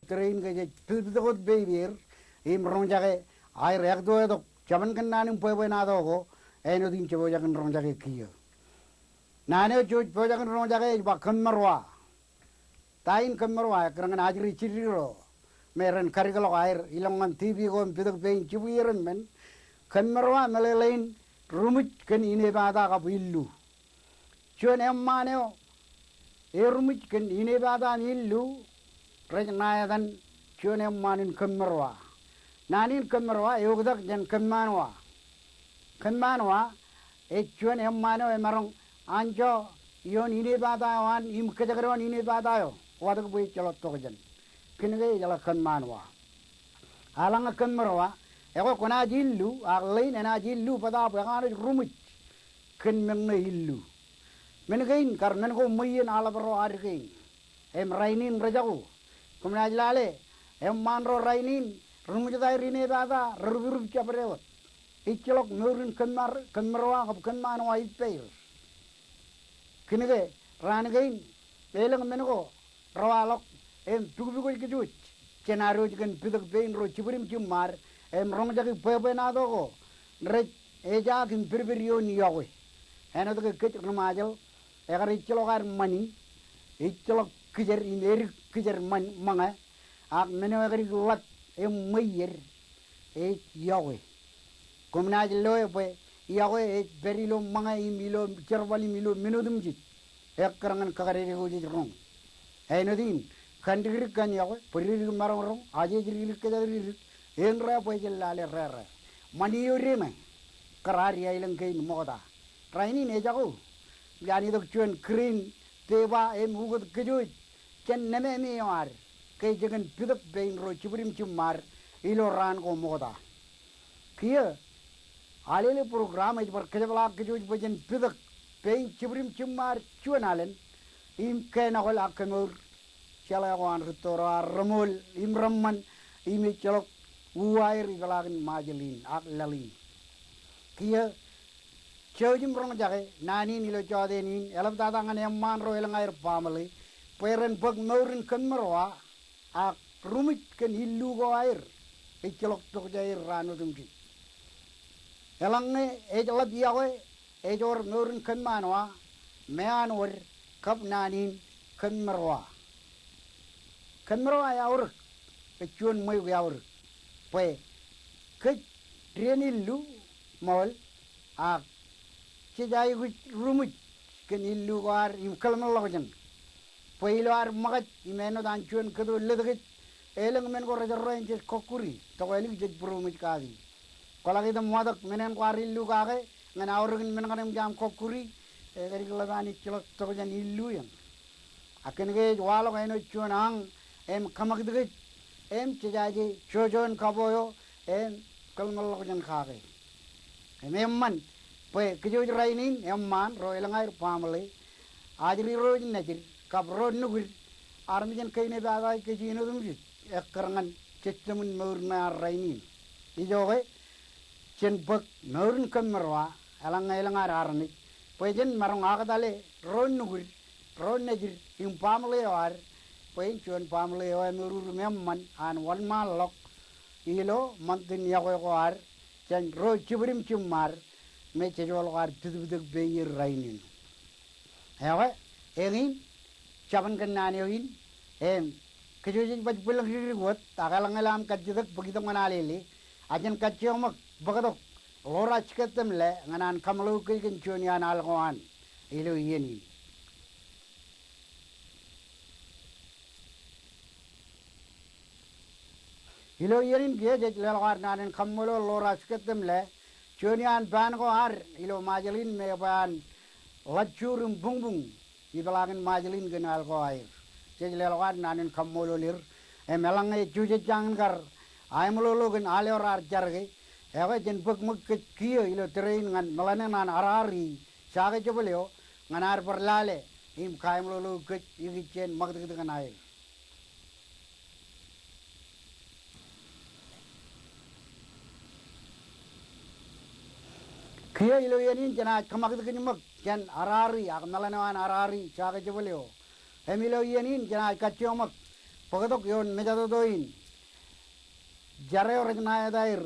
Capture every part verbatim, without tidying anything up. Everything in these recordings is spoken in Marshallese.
tōre in ke jej pitpitōk wōt peipeer im roñjake aer ektoetok jabōn kōnnaan im bwebwenato ko āinwōt in jepojak in roñjake kiiō. Naan eo jej pojak in roñjake ej ba kōmmōrwa. Ta in kōmmōrwa? Ekkar ñan ajri jidikdik ro me ren kadikḷọk aer ilọk ñan TV ko im pitōk pein jibwier emān. Kōmmōrwa meḷeḷein rumwij kōn inepata kab illu. Juon eṃṃaan eo eruṃwij kōn inepata im illu rej ṇa etan juon eṃṃaan in kōmmōrwa. Naan in kōmmōrwa eoktak jān kōmmaanwa. Kōmmaanwa ej juon eṃṃaan eo emaroñ anjọ ioon inepata eo an im kōjekdọọn inepata eo watōk bwe ejjeḷọk tokjān. Kōnke ejeḷā kōmmaanwa. Eḷaññe kōmmōrwa, ekwe kwōnaaj illu, ak ḷein enaaj illu bōtaab ekanooj ruṃwij kōn men ṇe illu. Men kein kar men ko ṃweiien aḷap ro ad kein. Im rainin rejako. Koṃnaaj lale eṃṃaan ro rainin, ruṃwij etaer inepata, reruprup jabdewōt. Ejjeḷọk mour in kōmmar, kōmmōrwa kab kōmmaanwa ippāer. Kōnke raan kein elōñ men ko rewaḷọk im pukpukwōj kōj wōj jān ad wōj kōn pitōk pein ro jibwid im jiṃṃaad im roñjake bwebwenato ko rej ejaak im pedped ioon iọkwe. Āinwōt ke kōj ri-Ṃajeḷ, ekar ejjeḷọk ad ṃani, ejjeḷọk kijer im edik kijer ṃan, ṃōñā, ak men eo ekar ḷap im ṃweied ej iọkwe. Koṃnaaj loe bwe iọkwe ej pād ilo ṃōñā im ilo jerbal im ilo men otemjej. Ekkar ñan kakadede ko jej roñ. Āinwōt in, kandikdik kōn iọkwe, bōdikdik maroñroñ, ajejidikdik kōjatdikdik, en ra bwe jen lale rere. Ṃani eo deṃe, kar ad iaelōñ kein ṃokta. Rainin ejako, iaan itok juon green paper im ukōt kōj wōj jān nemāmi eo ad ke ejjab kōn pitōk pein ro jibwid im jiṃṃaad ilo raan ko ṃokta. Kiiō, Alele program ej bar kōjepḷaak kōj wōj bwe jen pitōk pein jibwid im jiṃṃaad juon alen im kōnọkōl ak kemour jeḷā ko an rūtto ro ar remool im reṃṃan im ejjeḷọk uwaer ipeḷaakin Ṃajeḷ in ak laḷ in. Kiiō, jouj im roñjake naan in ilo jọteen in, eḷaptata ñan eṃṃaan ro elōñ aer baaṃle, bwe ren bōk mour in kōmmōrwa, ak ruṃwij kōn illu ko aer ejjeḷọk tokjāer raan otemjej. Eḷaññe ej ḷap iọkwe, ej wōr mour in kōmmaanwa, meanwōd kab naan in kōmmōrwa. Kōmmōrwa eaorōk, ej juon ṃweiuk eaorōk. Bwe kōj dien illu ṃool, ak jej aikuj ruṃwij kōn illu ko ad im kōḷmānḷọkjeṇ. Bwe ilo ad ṃōkaj im āinwōt an juon kōto lōtōkej, elōñ men ko rej errā in jej kọkkuri, tokālik jej būroṃōj kaki. Kwōḷak item watōk men eṇ kwaar illu kake, ñan aorōkin men kaṇe im jaam kọkkuri, ekar ḷap an ejjeḷọk tokjān illu eṇ. Ak kōn ke ej waḷọk āinwōt juon añ im kōṃakūtkūt im jejaje jojoon kapo eo im kōḷmānḷọkjeṇ kake. Im eṃṃan bwe kōj wōj rainin eṃṃaan ro elōñ aer baaṃle, ajri ro ej nejid kab ro nukūd, armej en kainepataik kōj in otemjej ekkar ñan jejjeṃin mour ṇe an rainin. Ijoke, jen bōk mour in kōmmōrwa, eḷaññe elōñ ad armej, bwe jen maroñ akōtale ro nukūd, ro nejid, im baaṃle eo ad, bwe en juon baaṃle eo emour im eṃṃan an wōnṃaanḷọk ilo ṃantin iọkwe ko ad jān ro jibwid im jiṃṃaad me jejoḷọk ad pitōkpitōk peier rainin. Ekwe, eñin, jabōn kōn naan eo in, im kōj wōj jej baj bwilōñ dikdik wōt, ak eḷaññe ilo aṃ kajjitōk bōk itok ñan Alele, ak jen kajjioṃōk bōktok Lora Skettemle ñan an kaṃṃoolol kōj kōn juon iaan al ko an ilo iien in. Ilo iien in kiiō jej leḷọk ad naan in kaṃṃoolol Lora Skettemle, juon iaan paan ko ad ilo Ṃajeḷ in me ebwe an ḷajjuur im buñbuñ ipeḷaakin Ṃajeḷ in kōn al ko aer. Jej leḷọk ad naan in kaṃṃoolol er. Im eḷaññe ejjujej jañin kar aeṃḷoḷo kōn al eo raar jar ke, ekwe jen bōk ṃōk kōj kiiō ilo tōre in ñan meḷan eṇ an Arari Sake Jebel eo, ñan ad bar lale im kaeṃḷoḷo kōj ikijjien ṃakūtkūt ñan aer. Kiiō ilo iien in jenaaj kōṃakūt kōj ṃōk jān Arari ak meḷan eo an Arari Sake Jebel eo. Im ilo iien in jenaaj kajjioṃōk bōktok ioon mejatoto in. Jar eo rej ṇa etaer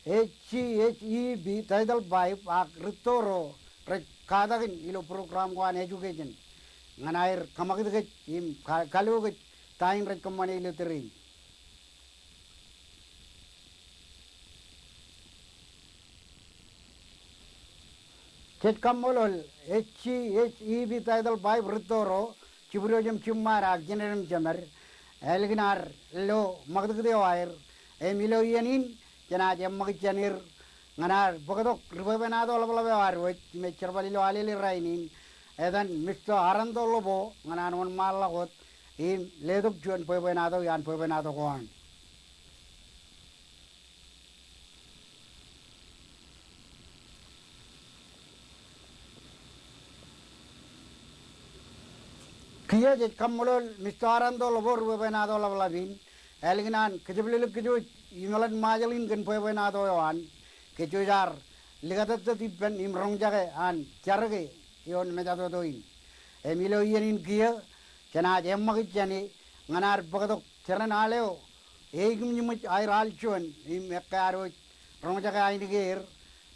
H C H E B Title five ak rūtto ro rej katakin ilo program ko an education ñan aer kōṃakūt kōj im ka-, kaḷo kōj ta in rej kōṃṃane ilo tōre in. Jej kaṃṃoolol H C H E B Title five rūtto ro, jibwidooj im jiṃṃaad ak jined im jemed, ālikin ad lo ṃakūtkūt eo aer, im ilo iien in, jenaaj eṃṃakūt jān er ñan ad bōktok ri bwebwenato ḷapḷap eo ad wōj im ej jerbal ilo Alele rainin, etan Mister Aranto Lobo ñan an wōnṃaanḷọk wōt im letok juon bwebwenato iaan bwebwenato ko an. Kiiō jej kaṃṃoolol Mister Aranto Lobo ri bwebwenato ḷapḷap in, ālikin an kōjepḷelōk kōj wōj imeḷan Ṃajeḷ in kōn bwebwenato eo an, kōj wōj ar likatōttōt ippān im roñjake an jar ke ioon mejatoto in. Im ilo iien in kiiō, jenaaj eṃṃakūt jān e ñan ad bōktok jeran al eo eikūmjṃōj aer al juon im ekkā ad wōj roñjake ainikien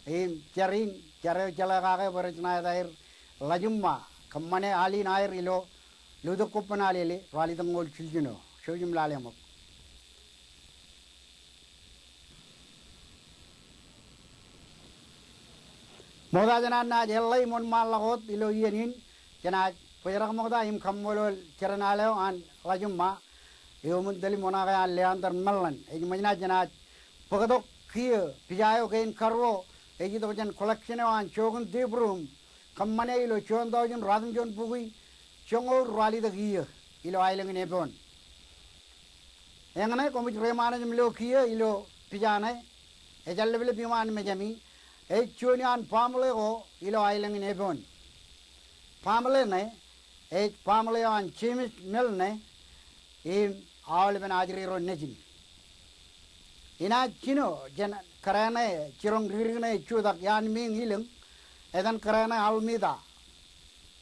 im jar in, jar eo jeḷā kake bwe rej ṇa etaer Ḷajimṃa, kōṃṃane al in aer ilo Lutōk Kobban Alele, ralitōñoul jiljino. Jouj im lale ṃōk. Ṃokta jān an naaj eḷḷā im wōnṃaanḷọk wōt ilo iien in, jenaaj bōjrak ṃokta im kaṃṃoolol jeran al eo an Ḷajimṃa, eo ṃōn tōl im oṇaake an Leander Mellon. Ej ṃōj naaj jenaaj bōktok kiiō pija eo kein karuo, ej itok jān collection eo an Jochen de Brum, kōṃṃane ilo juon taujin ruatimjuon bukwi joñoul rualitōk iiō ilo aelōñ in Epoon. Eñṇe koṃij reiṃaanḷọk im lo kiiō ilo pija ṇe, ejāleplep iṃaan mejāmi, ej juon iaan baaṃle ko ilo aelōñ in Epoon. Baaṃle ṇe, ej baaṃle eo an James Milne, im aolepen ajri ro nejin. Inaaj jino jān kōrā ṇe, jiroñ dikdik ṇe ej jutak iaan meiñ ilōñ, etan kōrā ṇe Almida.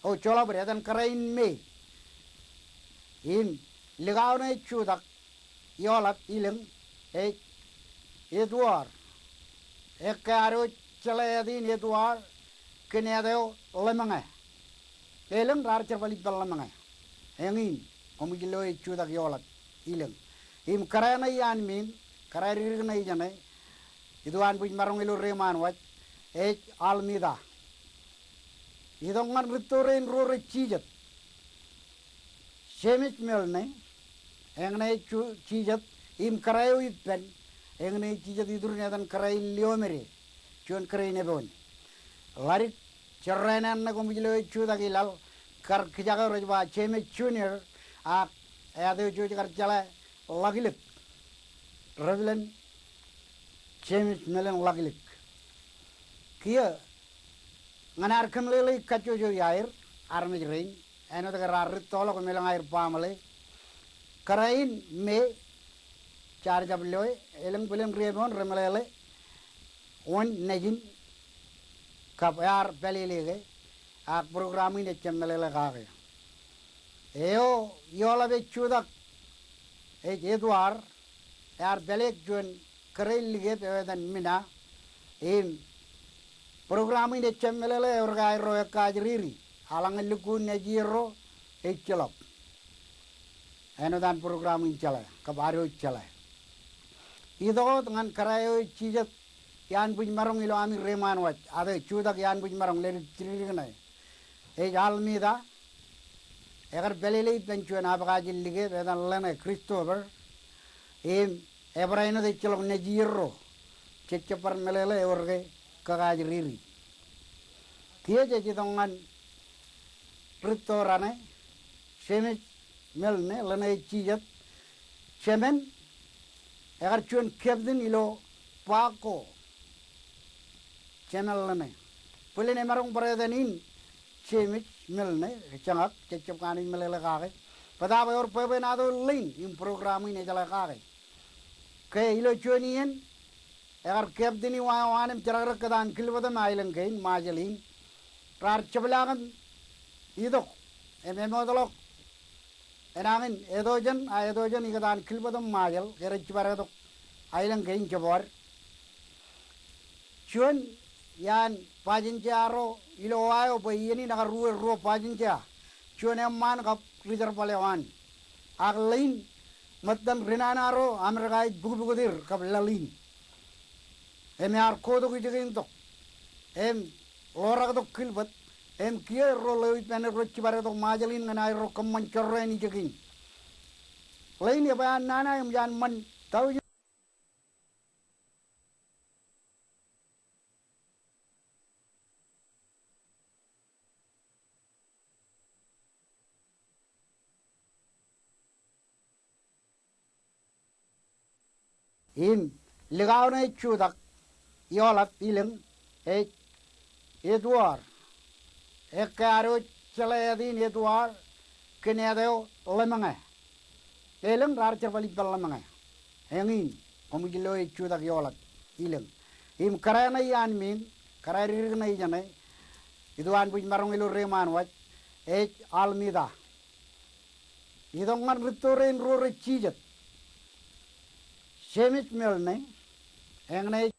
O, joḷọk bōd, etan kōrā in me. Im likao ṇe ej jutak ioḷap ilōñ ej Edward. Ekkā ad wōj jeḷā āt in Edward kōn āt eo Ḷōmñe. Elōñ raar jerbal ippān Ḷōmñe. Eñin, koṃij lo ej jutak ioḷap ilōñ. Im kōrā ṇe iaan meiñ, kōrā dikdik ṇe ijeṇe, itok an bwij maroñ ilo reiṃaan waj, ej Almida. Itok ñan rūtto rein ruo rej jijet. James Milne, eñṇe ej ju-, jijet, im kōrā eo ippān, eñṇe ej jijet iturin etan kōrā in Liomede, juon kōrā in Epoon. Ḷadik jerrāān ṇe koṃij lo ej jutak ilaḷ, kar kijak eo rej ba James Junior, ak āt eo jej kar jeḷā Ḷakilōk. Reverend James Milne Ḷakilōk. Kiiō ñan ad kōmeḷeḷeik kajjojo iaer, armej rein, āinwōt ke raar rūttoḷọk im elōñ aer baaṃle. Kōrā in me, jaar jab loe, elōñ bwilen ri Epoon remeḷeḷe wōn nejin kab ear pālele ke, ak program in ejjab meḷeḷe kake. Eo ioḷap ej jutak ej Edward, ear pālele juon kōrā in likōt eo etan Mina, im program in ejjab meḷeḷe ewōr ke aerro ekkaajriri, eḷaññe lukkuun nejierro ejjeḷọk. Āinwōt an program in jeḷā, kab ad wōj jeḷā. Itok wōt ñan kōrā eo ej jijet iaan bwij maroñ ilo ami reiṃaan waj, ak ej jutak iaan bwij maroñ ledik jidikdik ṇe. Ej Almida, ekar pālele ippān juon abkaaj in likōt, etan Ḷōṇe Christopher, im ebar āinwōt ejjeḷọk nejierro, jej jab bar meḷeḷe ewōr ke kōkkaajriri. Kiiō jej itok ñan rūtto raṇe, James Milne, Ḷōṇe ej jijet, jemān, ekar juon captain ilo bark ko, jemān Ḷōṇe. Bōlen emaroñ bar etan in James Milne, jeñak, jej jab kanooj meḷeḷe kake. Bōtaab ewōr bwebwenato ḷein im program in ejeḷā kake. Ke ilo juon iien, ekar captain i wa eo an im jerkakrak kōtaan kilbōtōṃ aelōñ kein, Ṃajeḷ in. Raar jepḷaak im itok, im emootḷọk Enañin etojeṇ, a etojeṇ ikōtaan kilbōt im Ṃajeḷ, ke rej jipadetok aelōñ kein jebọọd. Juon iaan pajinja ro ilo Ohio bwe iien in ekar ruo, ruo pajinja. Juon eṃṃaan kab ri jerbal eo an. Ak ḷein ṃōttan ri nana ro Amerika ej bukbukier kab laḷ in. Im ear kotok ijekein tok. Im ḷoraktok kilbōt. Im kiiō erro ḷeo ippān erro jipadetok Ṃajeḷ in ñan aerro kōṃṃan jorro āne ijekein. Ḷein ebwe an nana im jaan ṃan tọujin Im likao ṇe ej jutak ioḷap ilōñ ej Edward. Ekkā ad wōj jeḷā āt in Edward, kōn āt eo Ḷōmñe. Elōñ raar jerbal ippān Ḷōmñe. Eñin, koṃij lo ej jutak ioḷap ilōñ. Im kōrā ṇe iaan men, kōrā didik ṇe ijeṇe, ituaan bwij maroñ ilo reiṃaan waj, ej Almita. Itok ñan rūtto rein ruo rej jijet. Jemes Milne, eñṇe ej